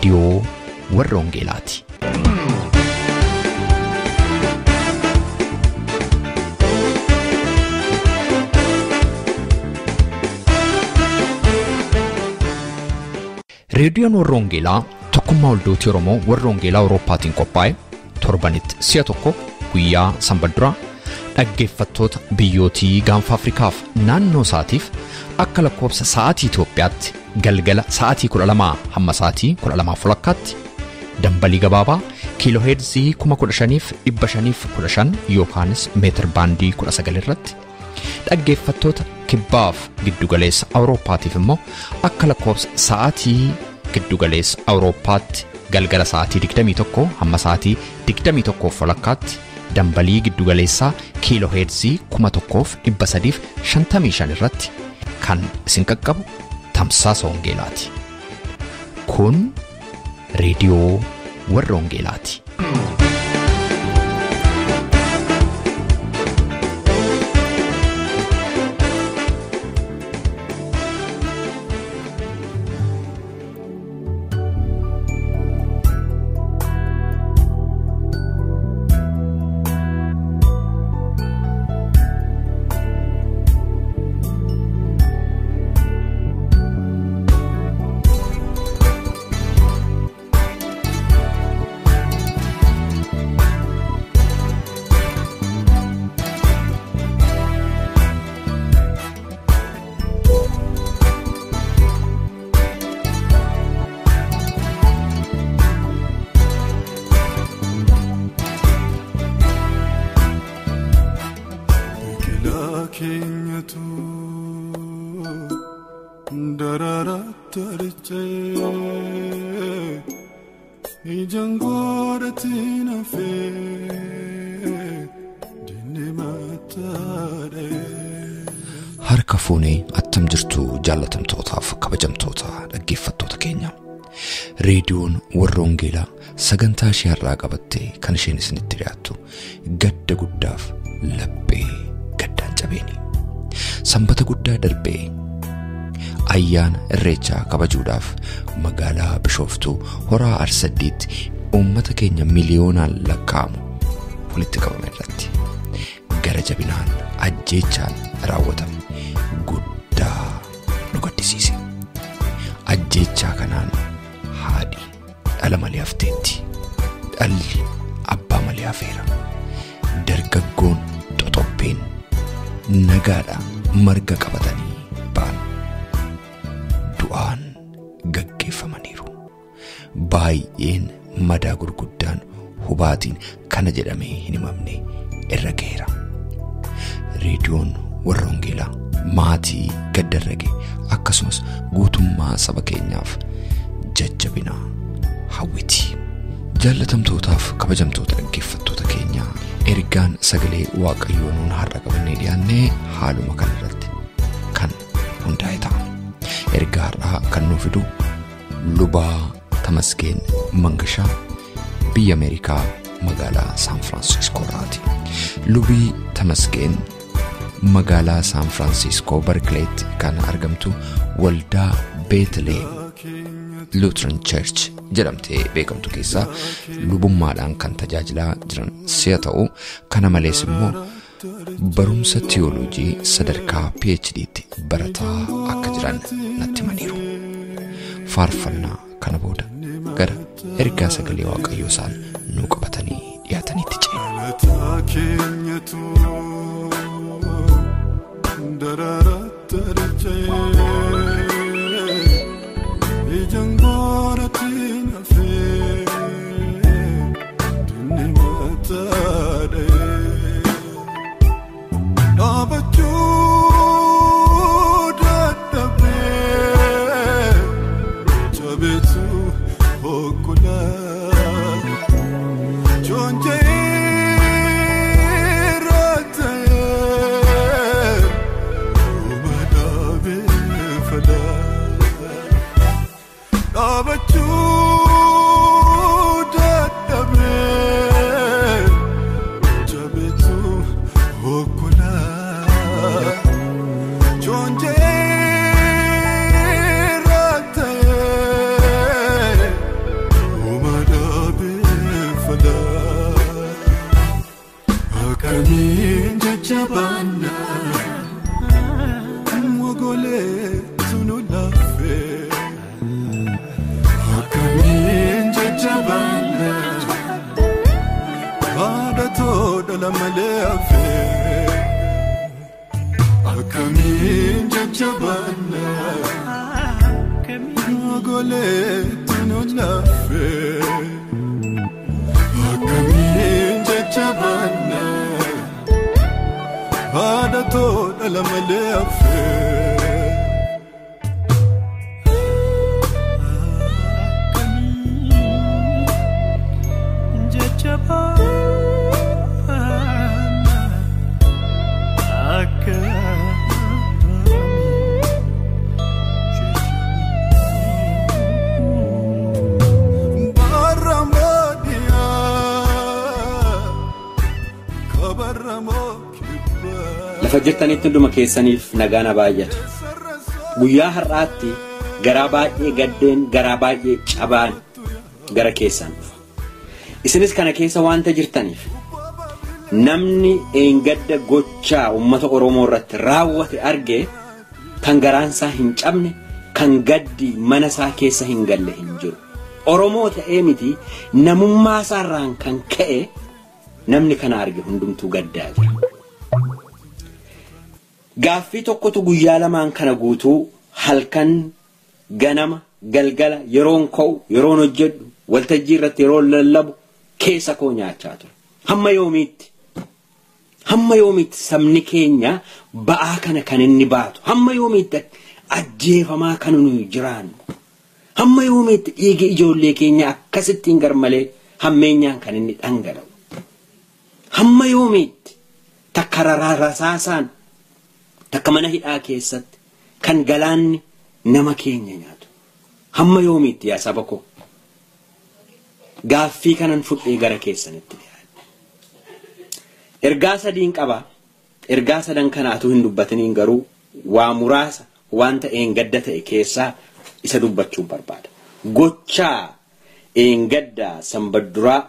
Reediyoo warra Wangeelaati. Reediyoon warra Wangeelaa tokkummaa waldootii Oromoo warra Wangeelaa Awurooppaatiin qophaa'e torbanitti si'a tokko guyyaa sanbata duraa dhaggeeffattoota biyyootii gaanfa Afrikaaf naannoo isaatiif akka lakkoofsa sa'aatii Itoophiyaatti galgala sa'aatii 12 hamma sa'aatii 12:30 dambalii gabaabaa kiilooheerzii 15,515 yookaanis meetir baandii 19 irratti dhaggeeffattoota kibbaaf giddugaleessa Awurooppaatiif immoo akka lakkoofsa sa'aatii giddugaleessa Awurooppaatti galgala sa'aatii 21 hamma sa'aatii 21:30 dambalii giddugaleessaa kiilooheerzii 1355 irratti kan isin qaqqabu tamsaasa Wangeelaati. Kun reediyoo warra Wangeelaati. Harka fuunee attam jirtu jaallatamtootaaf kabajamtoota dhaggeeffattoota keenya. Reediyoon warra Wangeelaa sagantaa ishee har'aa qabattee kan isheen isinitti dhiyaattu gadda guddaaf laphee gaddaan cabeeni. Sanbata guddaa darbee ayyaana irreechaa kabajuudhaaf magaalaa Bishooftuu horaa Arsaddiitti uummata keenya miliyoonaan lakkaa'amu walitti qabame irratti gara jabinaan ajjeechaan raawwatame guddaa nu gaddisiise. Ajjeechaa kanaan haadhi dhala malee hafteetti. Dhalli abbaa malee hafeera. Dargaggoon xoxobbeen nagaadha marga qabatanii ba'an. Du'aan gaggeeffamaniiru. Baay'een madaa gurguddaan hubaatiin kana jedhamee hin himamne irra ga'eera. Reediyoon warra Wangeelaa maatii gaddarra ga'e akkasumas guutummaa saba keenyaaf jajjabina hawwiti. Jaallatamtootaaf kabajamtoota dhaggeeffattoota keenyaa ergaan sagalee Waaqayyoo nuun har'a qabannee dhiyaannee haaluma kanarratti kan hundaa'e ta'a. Ergaa har'aa kan nuuf fidu Lubaa Tamasgeen Mangashaa biyya Ameerikaa magaalaa Saan Firaansiskoo irraati. Lubii Tamasgeen magaalaa Saan Firaansiskoo Barkileetti kan argamtu waldaa Beetlehem Lutheran Church jedhamtee beekamtu keessaa lubummaadhaan kan tajaajilaa jiran si'a ta'u, kana malees immoo barumsa tiyooloojii sadarkaa PhD'tti barataa akka jiran natti himaniiru. Faarfannaa kana booda gara ergaa sagalee Waaqayyoo isaan nuu qabatanii dhiyaatanitti ceena. Jonje. jajjabaanna mogolee tunu lafee akkamiin jajjabaanna haadha toodhala malee hafee akkamiin jajjabaanna mogolee tunu lafee akkamiin jajjabaanna haadha toodhala malee hafee. Lafa jirtanitti hunduma keessaniif nagaan baay'atu. Guyyaa har'aatti garaa baay'ee gaddeen, garaa baay'ee cabaan gara keessan dhufa. Isinis kana keessa waanta jirtaniif namni eengadda gochaa uummata Oromoo irratti raawwate arge kan garaansaa hin cabne, kan gaddi mana isaa keessa hin galle hin jiru. Oromoo ta'ee miti namummaa isaarraan kan ka'e namni kana arge hundumtuu gaddaa jira. Gaaffii tokkotu guyyaa lamaan kana guutuu halkan ganama galgala yeroon ka'u yeroon hojjedhu waltajjii irratti yeroon lallabu keessa koo nyaachaa ture. Hamma yoomiitti? Hamma yoomiitti sabni keenya ba'aa kana kan inni baatu? Hamma yoomiitti ajjeefamaa kan nuyi jiraannu? Hamma yoomiitti dhiigi ijoollee keenya akkasittiin garmalee hammeenyaan kan inni dhangala'u? Hamma yoomiitti takka rasaasaan takka mana hidhaa keessatti kan galaanni nama keenya nyaatu? Hamma yoomiitti yaa saba koo? Gaaffii kanan fudhee gara keessanitti dhiyaadhe. Ergaa sadiin qaba. Ergaa sadan kanaatu hin dubbatiniin garuu waa muraasa waan ta'een gadda ta'e keessaa isa dubbachuun barbaada. Gochaa eengaddaa sanbadduraa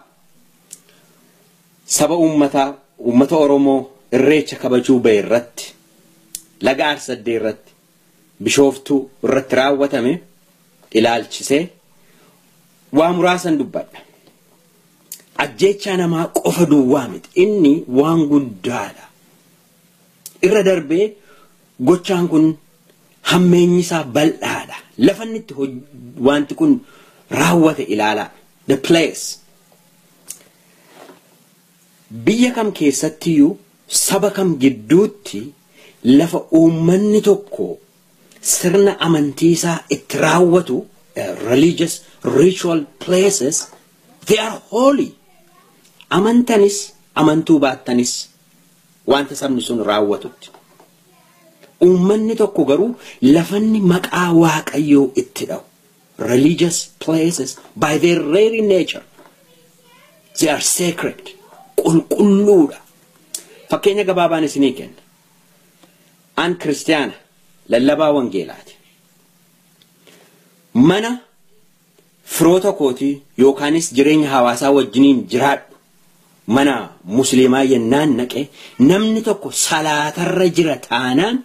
saba uummata Oromoo irreecha kabajuu bahe irratti, laga Arsaddee irratti, Bishooftuu irratti raawwatame ilaalchisee waa muraasan dubbadha. Ajjeechaa namaa qofa duwwaa miti. Inni waan guddaadha. Irra darbee gochaan kun hammeenyi isaa bal'aadha. Lafa inni itti wanti kun raawwate ilaalaa. The place. Biyya kam keessattiyyuu saba kam gidduutti lafa uummanni tokko sirna amantii isaa itti raawwatu, religious ritual places, they are holy. Amantanis amantuu baattanis wanta sabni sun raawwatutti. Uummanni tokko garuu lafanni maqaa Waaqayyoo itti dha'u. Religious places by their very nature they are sacred. Qulqulluudha. Fakkeenya gabaabaan isinii kenna. An kiristiyaana lallabaa wangeelaati. Mana firoota kootii yookaanis jireenya hawaasaa wajjiniin jiraadhu mana musliimaa yennaan naqe namni tokko salaatarra jira taanaan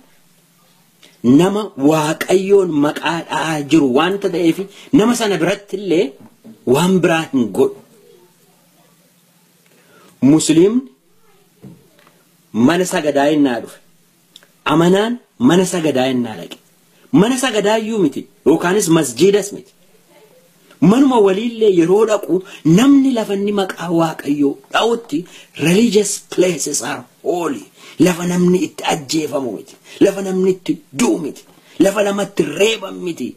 nama Waaqayyoon maqaa dha'aa jiru waanta ta'eef nama sana biratti illee waan biraa hin godhu. Musliimni mana sagadaa yennaa dhufe, amanaan mana sagadaa yennaa dhaqe, mana sagadaa iyyuu miti yookaanis masjiidas miti. Manuma waliillee yeroo dhaqu namni lafanni maqaa Waaqayyoo dha'utti religious places are holy. Lafa namni itti ajjeefamu miti. Lafa namni itti du'u miti. Lafa namatti reeban miti.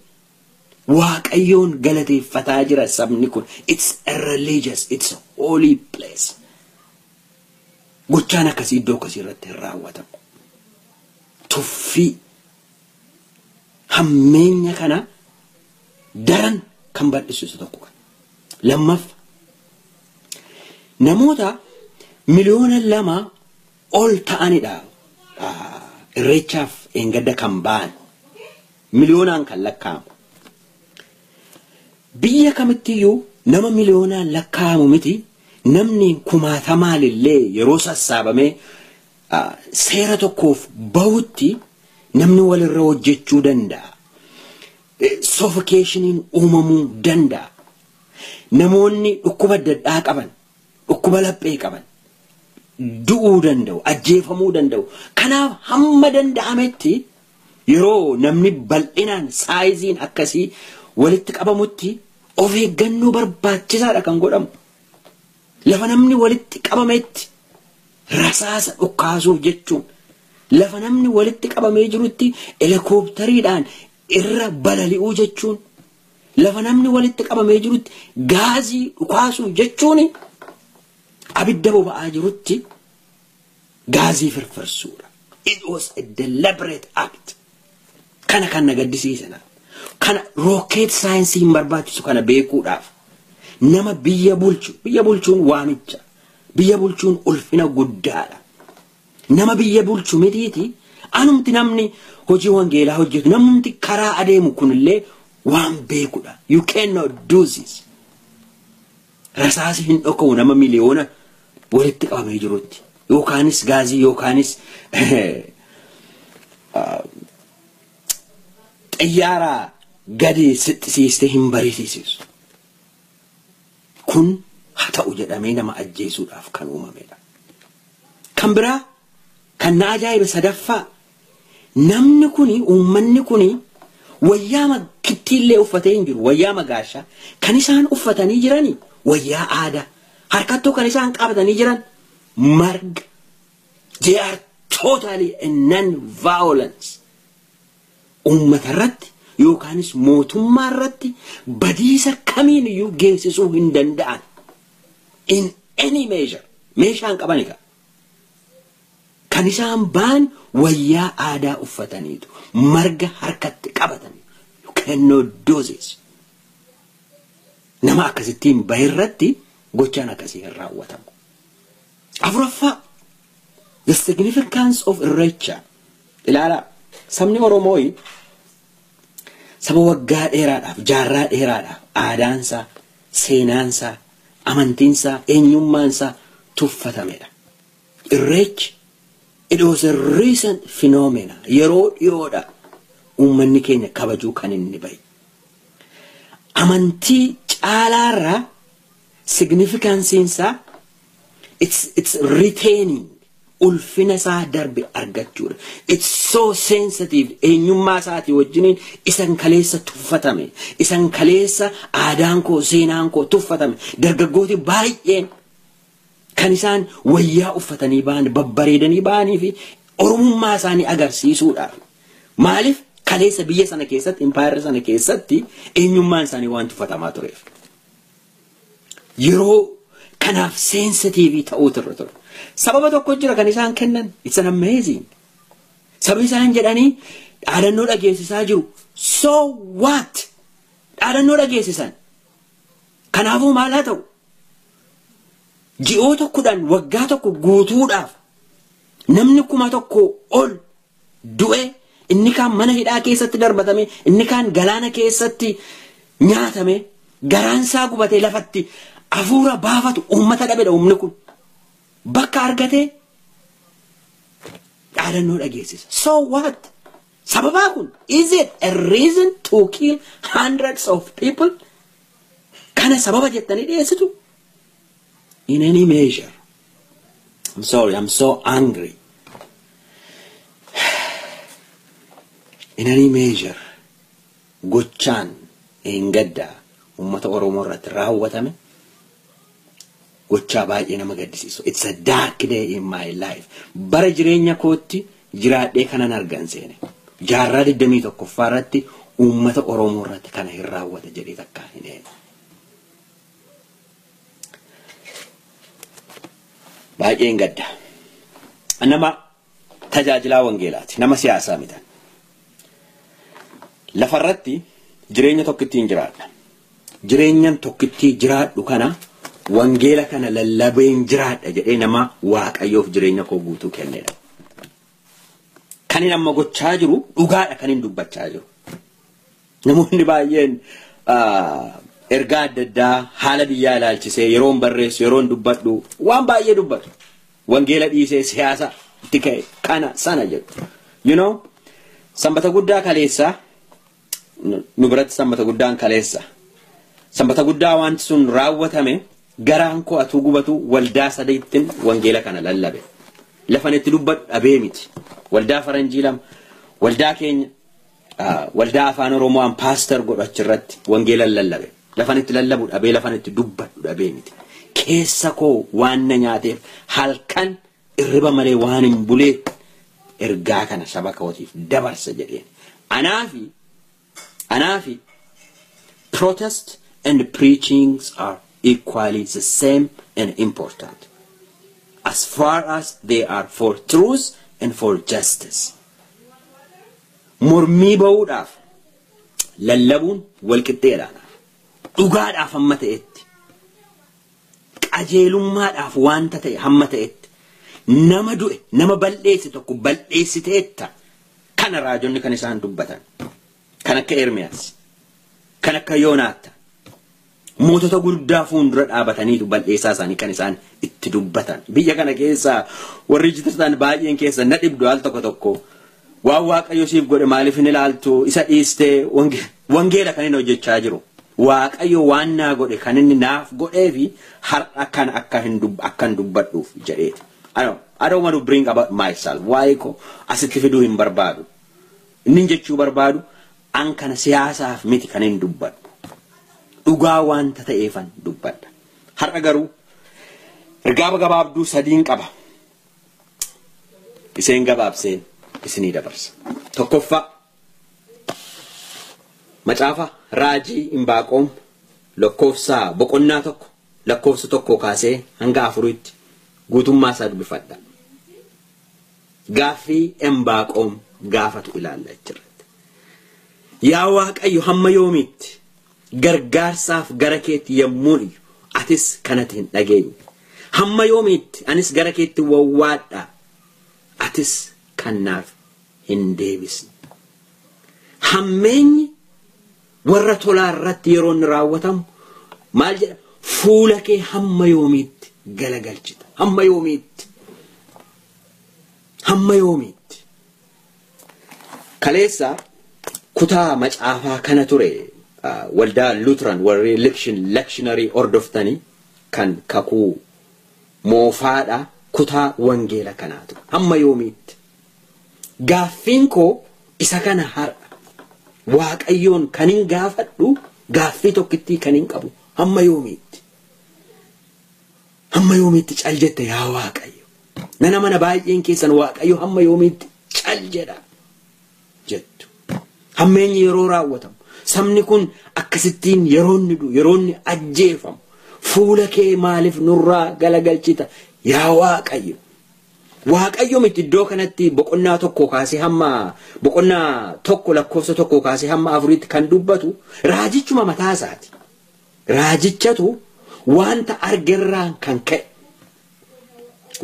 Waaqayyoon galateeffataa jira sabni kun. It's a religious, it's a holy place. Gochaan akkasii iddoo akkasii irratti hin raawwatamu. Tuffii hammeenya kana daran kan bal'isu isa tokko kana. Lammaffaa namoota 2 miliyoona ol ta'anidha irreechaaf eengadda kan ba'an miliyoonaan kan lakkaa'amu. Biyya kamittiyyuu nama miliyoonaan lakkaa'amu miti namni kumaatamaalillee yeroo sassaabamee seera tokkoof bahutti namni walirra hojjechuu danda'a. Suffocationin uumamuu danda'a. Namoonni dhukkuba adda addaa qaban, dhukkuba laphee qaban du'uu danda'u, ajjeefamuu danda'u. Kanaaf hamma danda'ametti yeroo namni bal'inaan saayiziin akkasii walitti qabamutti of eeggannoo barbaachisaadha kan godhamu. Lafa namni walitti qabametti rasaasa dhukkaasuuf jechuun, lafa namni walitti qabamee jirutti helikooптariidhaan irra balali'uu jechuun, lafa namni walitti qabamee jirutti gaazii dhukaasuuf jechuun abidda boba'aa jirutti gaazii firfirsuudha. It was a deliberate act. Kana kan na gaddisiisan. Kana rocket science hin barbaachisu kana beekuudhaaf. Nama biyya bulchu, biyya bulchuun waamicha, biyya bulchuun ulfina guddaadha. Nama biyya bulchu mitiiti, anumti namni hojii wangeelaa hojjetu, namumti karaa adeemu kunillee waan beekudha. You cannot do this. Rasaasi hin dhoka'u nama miliyoona walitti qabamee jirutti. Yookaanis gaazii yookaanis xiyyaara gadi sittisiistee hin barisiisisu. Kun haa ta'u jedhamee nama ajjeesuudhaaf kan uumamedha. Kan biraa kan na ajaa'ibe sadaffaa, namni kuni, uummanni kuni wayyaa kittiillee uffatee hin jiru, wayyaa magaashaa kan isaan uffatanii jirani wayyaa aadaa, harkattoo kan isaan qabatanii jiran marga. They are totally a non-violence. Uummata irratti yookaanis mootummaa irratti badiisa kamiin iyyuu geessisuu hin danda'an. In any measure. Meeshaan qaban egaa. Kan isaan ba'an wayyaa aadaa uffataniitu. Marga harkatti qabatanii. You cannot do this. Nama akkasittiin bahe irratti gochaan akkasii hin raawwatamu. Afuraffaa, the significance of Irreecha. Ilaalaa, sabni Oromoo saba waggaa dheeraadhaaf, jaarraa dheeraadhaaf aadaansaa, seenaansaa, amantiinsaa, eenyummaansaa tuffatamedha. Irreechi, it was a recent phenomena. Yeroo dhiyoodha uummanni keenya kabajuu kan inni bahe. Amantii caalaarraa significanceinsaa it's retaining ulfina isaa darbe argachuudha. It's so sensitive, eenyummaa isaatii wajjiniin isan kaleessa tuffatame, isan kaleessa aadaan koo, seenaan koo tuffatame. Dargaggooti baay'een kan isaan wayyaa uffatanii ba'an, babbareedanii ba'anii fi oromummaa isaanii agarsiisuudhaaf. Maaliif? Kaleessa biyya sana keessatti, impaayerri sana keessatti eenyummaan isaanii waan tuffatamaa tureef. Yeroo kanaaf sensitiivii ta'uutu irra ture. Sababa tokko jira kan isaan kennan. It's an amazing. Sababni isaan jedhanii dhaadannoo dhageessisaa jiru. So what? Dhaadannoo dhageessisan. Kanaafuu maal haa ta'u? Ji'oota 10, waggaa tokko guutuudhaaf namni 1000 ol du'e, inni kaan mana hidhaa keessatti darbatame, inni kaan galaana keessatti nyaatame, garaansaa gubatee lafatti hafuura baafatu uummata dhabedha uumni kun. Bakka argatee dhaadannoo dhageessisa. So what? Sababaa kun, is it a reason to kill hundreds of people? Kana sababa jettanii dhiyeessitu? In any measure. I'm sorry, I'm so angry. In any measure, gochaan hin gaddaa uummata Oromoo irratti raawwatame gochaa baay'ee nama gaddisiisu. It's a dark day in my life. Bara jireenya kootti jiraadhee kanan argan seene. Jaarraa 21ffaa irratti uummata Oromoo irratti kana hin raawwata jedhee takkaa hin eegu. Baay'een gadda. Nama tajaajilaa wangeelaati. Nama siyaasaa mitan. Lafarratti jireenya tokkittiin jiraadha. Jireenyan tokkittii jiraadhu kana wangeela kana lallabeen jiraadha jedhee nama Waaqayyoof jireenya koo guutuu kennedha. Kan inni amma gochaa jiru dhugaadha kan inni dubbachaa jiru. Namoonni baay'een ergaa adda addaa haala biyyaa ilaalchisee yeroon barreessu, yeroon dubbadhu waan baay'ee dubbatu. Wangeela dhiisee siyaasa itti ka'e kana sana jedhu. You know, sanbata guddaa kaleessaa, nu biratti sanbata guddaan kaleessa. Sanbata guddaa wanti sun raawwatame garaan koo atuu gubatu waldaa sadeettin wangeela kana lallabe. Lafan itti dubbadhu dhabee miti. Waldaa faranjii lama, waldaa keenya, waldaa afaan Oromoo an pastor godhu achirratti wangeela lallabe. Lafan itti lallabu dhabee lafan itti dubbadhu dhabee miti. Keessa koo waan na nyaateef halkan irriba malee waan hin buleef ergaa kana saba kootiif dabarsa jedheen. Anaafi protest and preachings are equally the same and important as far as they are for truth and for justice. Mormii ba'uudhaaf lallabuun walqixxeedhaadhaaf. Dhugaadhaaf hamma ta'etti, qajeelummaadhaaf wanta ta'e hamma ta'etti, nama du'e nama bal'eesse tokko bal'eessiteetta. Kana raajonni kan isaan dubbatan. Kan akka Ermiyaas, kan akka Yoonaatta. Mootota guddaa fuuldura dhaabataniitu bal'eessaa isaanii kan isaan itti dubbatan. Biyya kana keessa warri jirtan baay'een keessa na dhibdu al tokko tokko. Waan Waaqayyo siif godhe maaliif hin ilaaltu, isa dhiistee wangeela kan inni hojjechaa jiru. Waaqayyo waan naa godhe kan inni naaf godhee fi har'a kan akka hin dubbadhuuf jedheeti. I don't want to bring about myself. Waa'ee koo asitti fiduu hin barbaadu. Inni jechuu barbaadu an kana siyaasaaf miti kan hin dubbadhu. Dhugaa wanta ta'eefan dubbadha. Har'a garuu ergaa gabaabduu sadiin qaba. Iseen gabaabseen isinii dabarsa. Tokkoffaa, macaafa raajii Imbaaqoom lakkoofsa boqonnaa 1 lakkoofsa 1 kaasee hanga 4tti guutummaa isaa dubbifadha. Gaaffii Imbaaqoom gaafatu ilaalla achirratti. Yaa Waaqayyo hamma yoomiitti gargaarsaaf gara keetti yommuu iyyu atis kanatti hin dhageenye. Hamma yoomiitti anis gara keetti wawwaadha atis kanaaf hin deebisne. Hammeenyi warra tolaa irratti yeroo inni raawwatamu maal jedha? Fuula kee hamma yoomiitti galagalchita. Hamma yoomiitti. Hamma yoomiitti. Kaleessa kutaa macaafaa kana ture waldaa Lutheran warri lectionary hordoftanii kan kakuu moofaadha kutaa wangeela kanaatu. Hamma yoomiitti. Gaaffiin koo isa kana har'a. Waaqayyoon kan hin gaafadhu gaaffii tokkittii kan hin qabu hamma yoomiitti. Hamma yoomiitti cal jette yaa Waaqayyo. Nana mana baay'een keessan Waaqayyo hamma yoomiitti cal jedha jettu. Hammeenyi yeroo raawwatamu sabni kun akkasittiin yeroo inni du'u yeroo inni ajjeefamu fuula kee maaliif nurraa galagalchita yaa Waaqayyo. Waaqayyo miti iddoo kanatti boqonnaa 1 kaasee hamma boqonnaa 1 lakkoofsa 1 kaasee hamma 4tti kan dubbatu raajichuma mataa isaati. Raajichatu wanta argerraan kan ka'e,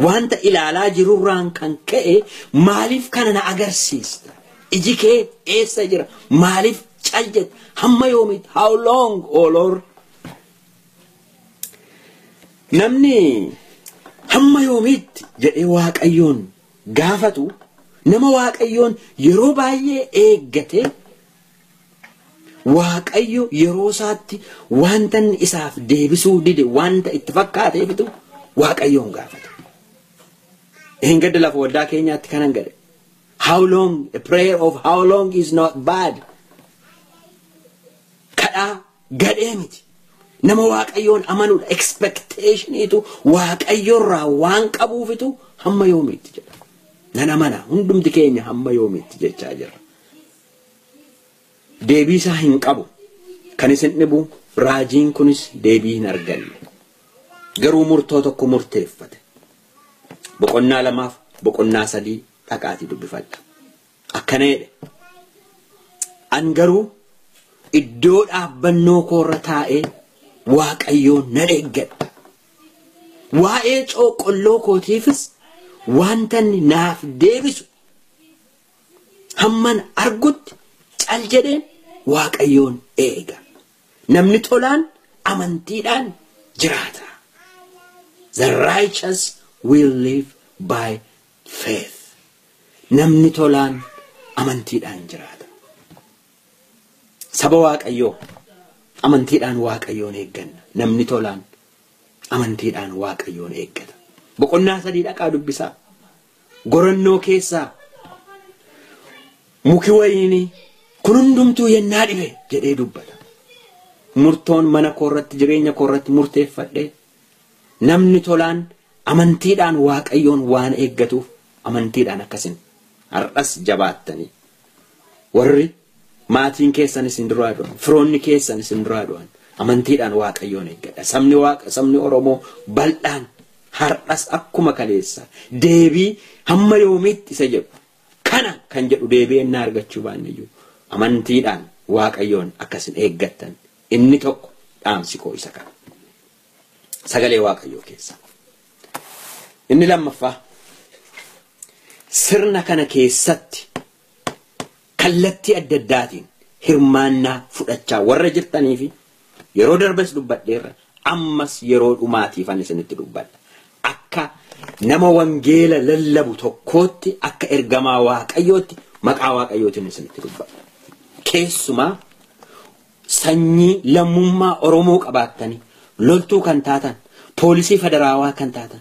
wanta ilaalaa jirurraan kan ka'e maaliif kana na agarsiista? Iji kee eessa jira? Maaliif cal jetta? Hamma yoomiitti? How long, O Lord? Namni hamma yoomiitti jedhee Waaqayyoon gaafatu nama Waaqayyoon yeroo baay'ee eeggate Waaqayyo yeroo isaatti wanta inni isaaf deebisuu dide wanta itti fakkaateefitu Waaqayyoon gaafata. Hin gadda lafa waldaa keenyaatti kanan gadhe. How long? A prayer of how long is not bad. Kadhaa gadhee miti. Nama Waaqayyoon amanuudha. Expectationiitu Waaqayyoorraa waan qabuufitu hamma yoomiitti jedha. Nan amana hundumti keenya hamma yoomiitti jechaa jirra. Deebii isaa hin qabu. Kan isin dhibu raajiin kunis deebii hin arganne. Garuu murtoo tokko murteeffate. Boqonnaa 2 boqonnaa 3 dhaqaatii dubbifadha. Akkana jedhe. An garuu iddoo dhaabbannoo koorra taa'ee Waaqayyoon nan eeggadha. Waa'ee cooqolloo kootiifis wanta inni naaf deebisu hamman argutti cal jedheen Waaqayyoon eega. Namni tolaan amantiidhaan jiraata. The righteous will live by faith. Namni tolaan amantiidhaan jiraata. Saba Waaqayyoo amantiidhaan Waaqayyoon eegganna. Namni tolaan amantiidhaan Waaqayyoon eeggata. Boqonnaa 3 dhaqaa dubbisaa. Gorannoo keessaa muki wayinii kun hundumtuu yennaa dhibe jedhee dubbata. Murtoon mana koorratti jireenya koorratti murteeffadhee namni tolaan amantiidhaan Waaqayyoon waan eeggatuuf amantiidhaan akkasin har'as jabaattanii warri maatiin keessan isin duraa du'an, firoonni keessan isin duraa du'an amantiidhaan Waaqayyoon eeggadha. Sabni Oromoo bal'aan har'as akkuma kaleessa deebii hamma yoomiitti isa jedhu kana kan jedhu deebii ennaa argachuu baanne iyyuu amantiidhaan Waaqayyoon akkasin eeggattan inni tokko dhaamsi koo isa kana. Sagalee Waaqayyoo keessa. Inni lammaffaa sirna kana keessatti kallattii adda addaatiin hirmaannaa fudhachaa warra jirtanii fi yeroo darbes dubbadheerra ammas yeroo dhumaatiifan isinitti dubbadha. Akka nama wangeela lallabu tokkootti akka ergamaa Waaqayyootti maqaa Waaqayyootiin isinitti dubbadha. Keessumaa sanyii lammummaa Oromoo qabaattanii loltuu kan taatan, poolisii federaawaa kan taatan,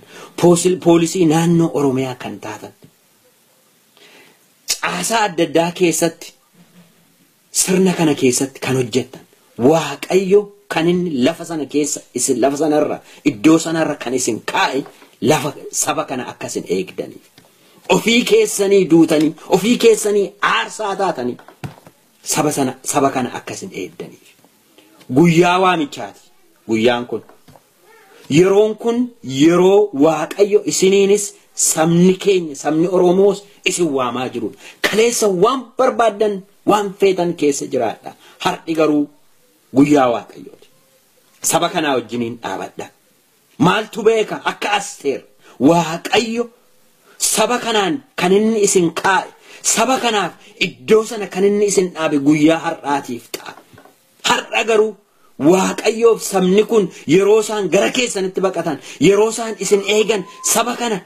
poolisii naannoo Oromiyaa kan taatan, caasaa adda addaa keessatti sirna kana keessatti kan hojjettan Waaqayyo kan inni lafa sana keessa isin lafa sanarra iddoo sanarra kan isin kaa'e lafa saba kana akka isin eegdaniif ofii keessanii duutanii ofii keessanii aarsaa taatanii saba kana akka isin eegdaniif. Guyyaa waamichaati guyyaan kun. Yeroon kun yeroo Waaqayyo isiniinis sabni keenya sabni Oromoos isin waamaa jirudha. Kaleessa waan barbaaddan waan feetan keessa jiraadha. Har'i garuu guyyaa Waaqayyooti. Saba kanaa wajjiniin dhaabadha. Maaltu beeka akka Asteer Waaqayyo saba kanaan kan inni isin kaa'e saba kanaaf iddoo sana kan inni isin dhaabe guyyaa har'aatiif ta'a. Har'a garuu Waaqayyoof sabni kun yeroo isaan gara keessanitti baqatan, yeroo isaan isin eegan saba kana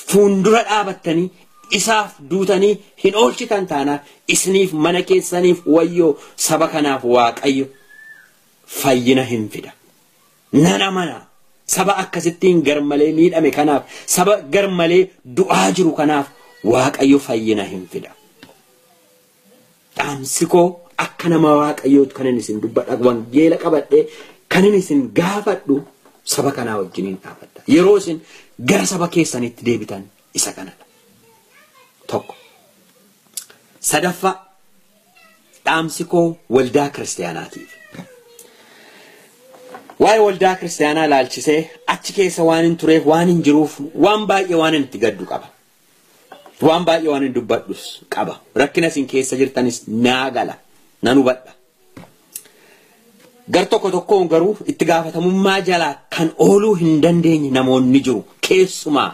fuuldura dhaabattanii isaaf duutanii hin oolchitan taanaaf isiniif mana keessaniif wayyoo saba kanaaf Waaqayyo fayyina hin fida. Nan amana saba akkasittiin garmalee miidhame kanaaf, saba garmalee du'aa jiru kanaaf Waaqayyo fayyina hin fida. Dhaamsi koo akka nama Waaqayyootti kan inni isin dubbadha, wangeela qabadhee kan inni isin gaafadhu saba kanaa wajjiniin dhaabadha. Yeroo isin gara saba keessanitti deebitan isa kanadha. Tokko. Sadaffaa dhaamsi koo waldaa kiristaanaatiif. Waa'ee waldaa kiristaanaa ilaalchisee achi keessa waan hin tureef waan hin jiruuf waan baay'ee waan hin itti gaddu qaba. Waan baay'ee waan hin dubbadhus qaba. Rakkina isin keessa jirtanis naa gala. Nan hubadha. Gar tokko tokkoon garuu itti gaafatamummaa jalaa kan ooluu hin dandeenye namoonni jiru. Keessumaa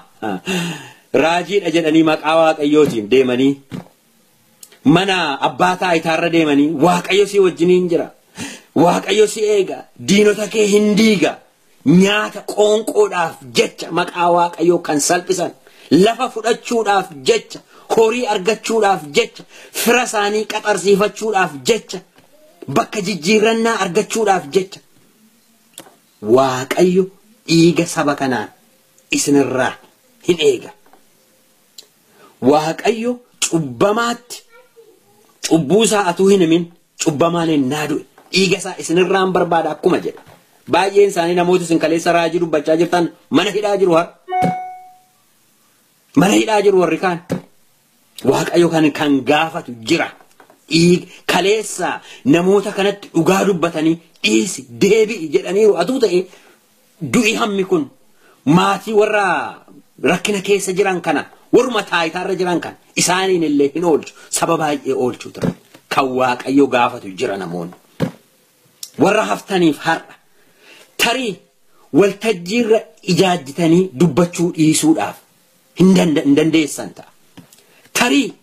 raajiidha jedhanii maqaa Waaqayyootiin deemanii mana abbaa taayitaarra deemanii Waaqayyo si wajjiniin jira. Waaqayyo si eega. Diinota kee hin diiga. Nyaata qoonqoodhaaf jecha maqaa Waaqayyoo kan salphisan, lafa fudhachuudhaaf jecha, horii argachuudhaaf jecha, fira isaanii qaxarsiifachuudhaaf jecha, bakka jijjiirannaa argachuudhaaf jecha Waaqayyo dhiiga saba kanaan isinirraa hin eega. Waaqayyo cubbamaatti cubbuu isaa atuu hin himin cubbamaan ennaa du'e dhiiga isaa isinirraan barbaada akkuma jedha. Baay'een isaanii namoota isin kaleessa raajii dubbachaa jirtan mana hidhaa jiru har'a. Mana hidhaa jiru warri kaan. Waaqayyo kan gaafatu jira. Kaleessa namoota kanatti dhugaa dubbatanii dhiisi deebi'i jedhaniiru atuu ta'e du'i hammi kun maatii warra rakkina keessa jiran kana warruma taayitaarra jiran kana isaaniin illee hin oolchu saba baay'ee oolchuu ture kan Waaqayyo gaafatu jira namoonni. Warra haftaniif har'a tarii waltajjiirra ijaajjitanii dubbachuu dhiisuudhaaf hin dandeessan ta'a. Tarii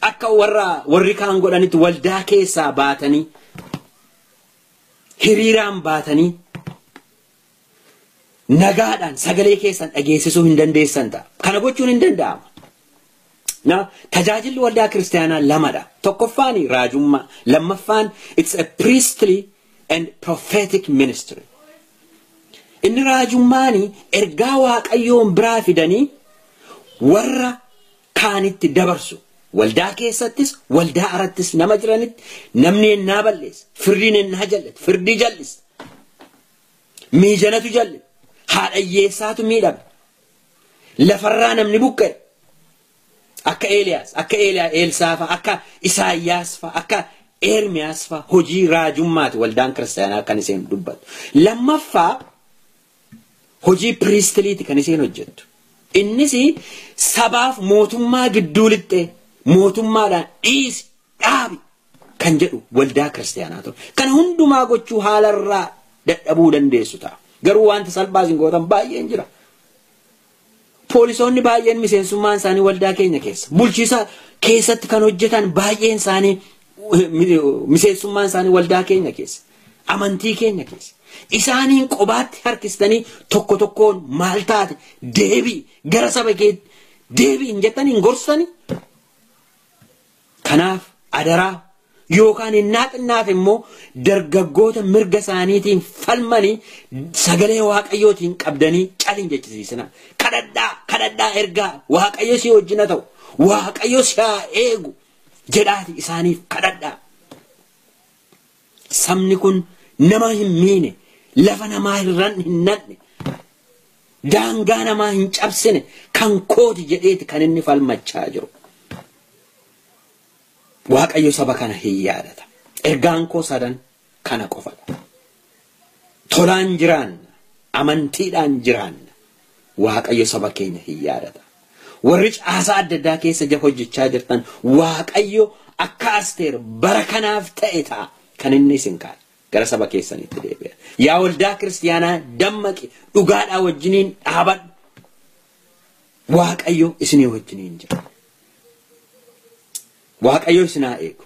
akka warri kaan godhanitti waldaa keessaa baatanii hiriiraan baatanii nagaadhaan sagalee keessan dhageessisuu hin dandeessan ta'a. Kana gochuun hin danda'ama. Tajaajilli waldaa kiristaanaa lamadha. Tokkoffaan raajummaa, lammaffaan it's a priestly and prophetic ministry. Inni raajummaani ergaa waaqayyoon biraa fidanii warra kaanitti dabarsu. Waldaa keessattis waldaa arattis nama jiranitti namni ennaa balleessa, firdiin ennaa jallate, firdii jallisa. Miijanatu jalle, haadha hiyyeessaatu miidhame. Lafarraa namni buqqa'e. Akka Eeliyaas, akka Eelsaa fa'a, akka Isaayyaas fa'a, akka Ermiyaas fa'a hojii raajummaati waldaan kiristaanaa kan isheen dubbattu. Lammaffaa hojii piriistiliiti kan isheen hojjettu. Innis sabaaf mootummaa gidduu lixxee mootummaadhaan dhiisi dhaabi kan jedhu waldaa kiristaanaa ture. Kana hundumaa gochuu haalarraa dadhabuu dandeessu ta'a. Garuu wanta salphaa isin gootan baay'een jira. Poolisoonni baay'een miseensummaan isaanii waldaa keenya keessa. Bulchiisa keessatti kan hojjetan baay'een isaanii miseensummaan isaanii waldaa keenya keessa. Amantii keenya keessa. Isaaniin qobaatti harkistanii tokko tokkoon maal taate deebii gara saba keetti deebii hin jettanii hin gorsitanii. Kanaaf adaraa yookaan innaa xinnaaf immoo dargaggoota mirga isaaniitiin falmanii sagalee waaqayyootiin qabdanii calin jechisiisina. Kadhadhaa kadhadhaa ergaa waaqayyo si wajjina ta'u waaqayyo si haa eegu jedhaati isaaniif kadhadhaa. Sabni kun nama hin miine, lafa namaa hin nanne, daangaa namaa hin cabsine kan kooti jedheeti kan inni falmachaa jiru. Waaqayyo saba kana hin yaadata. Ergaan koo sadan kana qofadha. Tolaan jiraanna, amantiidhaan jiraanna. Waaqayyo saba keenya hin yaadata. Warri caasaa adda addaa keessa hojjechaa jirtan Waaqayyo akka Asteer bara kanaaf ta'e ta'a kan inni isin kaa'e. Gara saba keessanitti deebi'a. Yaa waldaa kiristaanaa dammaqi, dhugaadhaa wajjiniin dhaabadhu. Waaqayyo isinii wajjiniin jira. Waaqayyo isin haa eegu.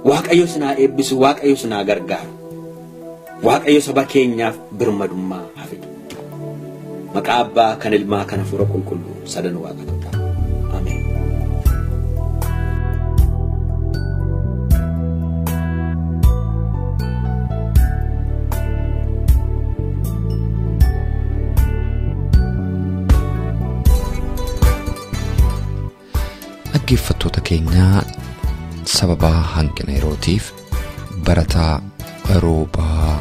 Waaqayyo isin haa eebbisu. Waaqayyo isin haa gargaaru. Waaqayyo saba keenyaaf birmadummaa haa fidu. Maqaa Abbaa kan Ilmaa kan Hafuura Qulqulluu sadan Waaqa tokko. Ameen. Dhaggeeffattoota keenyaa sababa hanqina yerootiif barataa Roobaa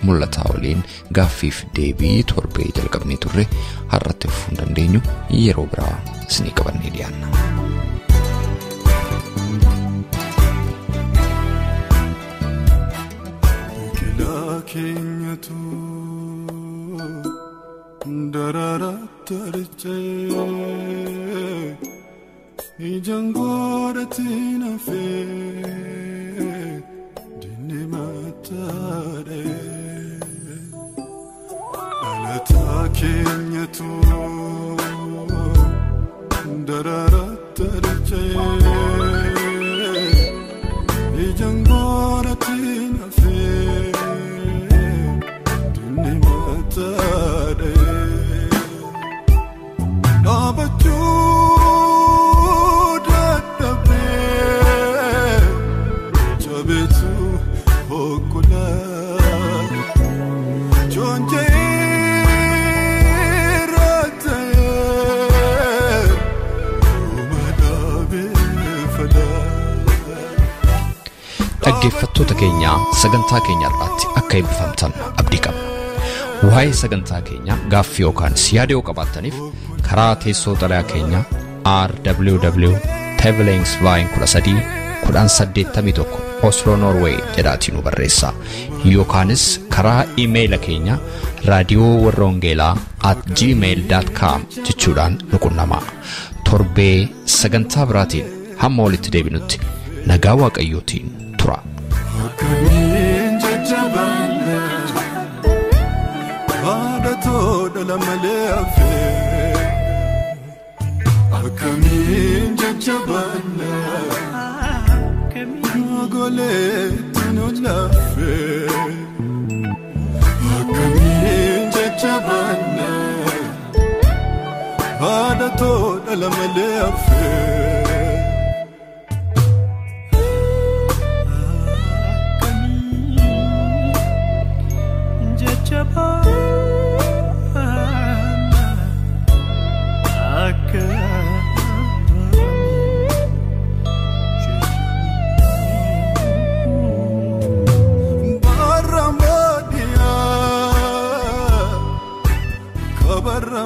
Mul'ataa waliin gaaffiif deebii torbee jalqabnee turre har'atti fufuu hin dandeenyu yeroo biraa isinii qabannee dhiyaanna. Biqilaa keenyatu daraaraatti arichee ijaan godhatiin hafee diinni mataadhee. Dhalataa keenyatu daraaraatti arichee ijaan godhatiin hafee diinni mataadhee. Dhaabachuu dadhabee jabeetu hokkolaa joonjee ta'ee uuma dhaabee falaa. Dhaggeeffattoota keenyaa sagantaa keenya irraatti akka eebbifamtan abdii qabna. Waa'ee sagantaa keenyaa gaaffii yookaan yaada yoo qabaattaniif karaa teessoo xalayaa keenyaa RWW Tevelingsveien 13 1081 Oslo Norway jedhaatii nu barreessaa. Yookaanis karaa iimeeyila keenya raadiyoo warra wangeelaa @gmail.com jechuudhaan nu qunnamaa. Torbee sagantaa biraatiin hamma walitti deebinutti nagaa waaqayyootiin tura. Akkamiin jajjabaanna haadhatoo dhala malee hafee. Akkamiin jajjabaanna goleetti nu lafee. Akkamiin jajjabaanna haadhatoo. Otoo dhala malee hafee. Barra moodiyaa kabarra